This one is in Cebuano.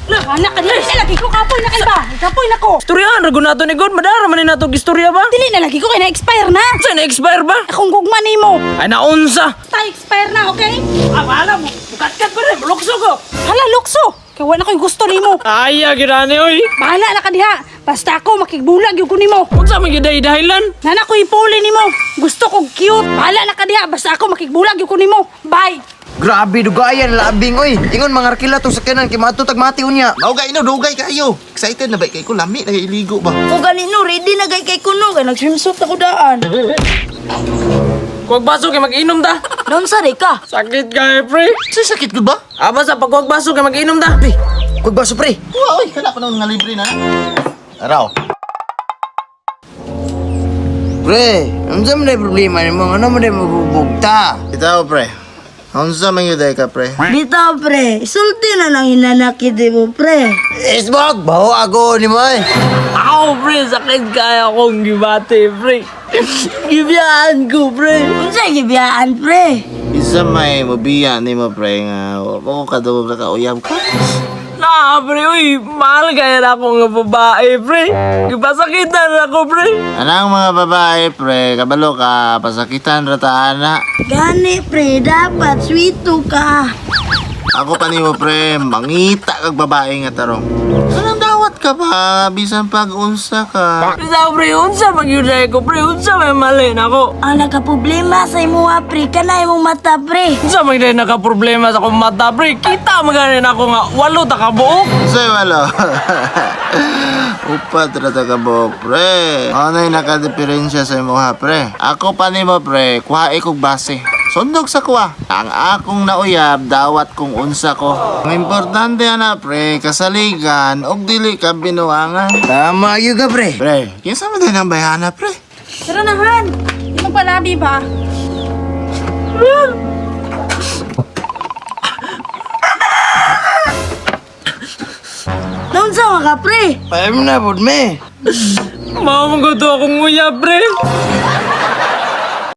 Anak ka dili na lagi ko kapoy na kay ba. Kapoy na ko. Istoryahan ra nato ni God, madara man ni nato og istorya ba? Dili na lagi ko kay na-expire na. Sa na-expire ba? Akong gugma nimo. Ay naunsa. Ta expire na, okay? Ah, bahala mo. Bukatkat pa rin, lukso ko. Hala lukso. Kay wala ko'y gusto nimo. Ay, girani oy. Bahala na ka diha. Basta ako makigbulag gyud ko nimo. Unsa man gyud dahilan? Nana ko ipuli nimo. Gusto ko cute. Bahala na ka diha. Basta ako makigbulag gyud ko nimo. Bye. Grabe dugayan labing oy. Ingon mga arkila tong sakyanan kay maadto tag mati unya. Mao gay no, dugay kayo. Excited na ba kay ko lami na kay iligo ba? O gani no, ready na gay kay kuno kay nag-swimsuit ako daan. Kuwag baso kay mag-inom ta. Naunsa day ka? Sakit kay pre. Sa sakit gud ba? Aba sa pagkuwag baso kay mag-inom ta. Pre, kuwag baso pre. Kuha oy, kana pa naman nga libre na. Araw. Pre, unsa man day problema nimo? Ano man day magubugta? Itaw pre. Unsa man gyud ka pre? Bitaw pre, isulti na nang hinanakit mo pre. Isbog, baho ako nimo oy. Ako pre, sakit kaya akong gibate pre. Gibiyaan ko pre. Unsa gibiyaan pre? Isa may mobiya nimo pre nga wa ko kadugog na kauyab ka. Na pre, uy, mahal kaya na ako nga babae pre. Gipasakitan na ako pre. Anang mga babae pre, kabalo ka pasakitan ra ta ana. Gani pre, dapat sweeto ka. Ako pa nimo pre, mangita kag babae nga tarong. Anong dawat ka pa bisan pag unsa ka? Bisa pre, unsa magyuday ko pre, unsa may mali na ako. Ang nakaproblema sa imuha pre, kana imong mata pre. Unsa man gyud nakaproblema sa akong mata pre. Kita man gani na ako nga walo ta ka buok. Unsay walo? Upat ra ta ka buok, pre. Ano'y nakadiferensya sa imuha pre? Ako pa nimo pre, kuhae kog base. Sundog sa kuha. Ang akong nauyab, dawat kung unsa ko. Ang importante ana pre, kasaligan og dili ka binuangan. Tama gyud ka pre. Pre, kinsa man din ang bayana pre? Tara na han. Di magpalabi ba? Naunsa man ka pre? Payam na pud me. Mao man gud to akong uyab pre.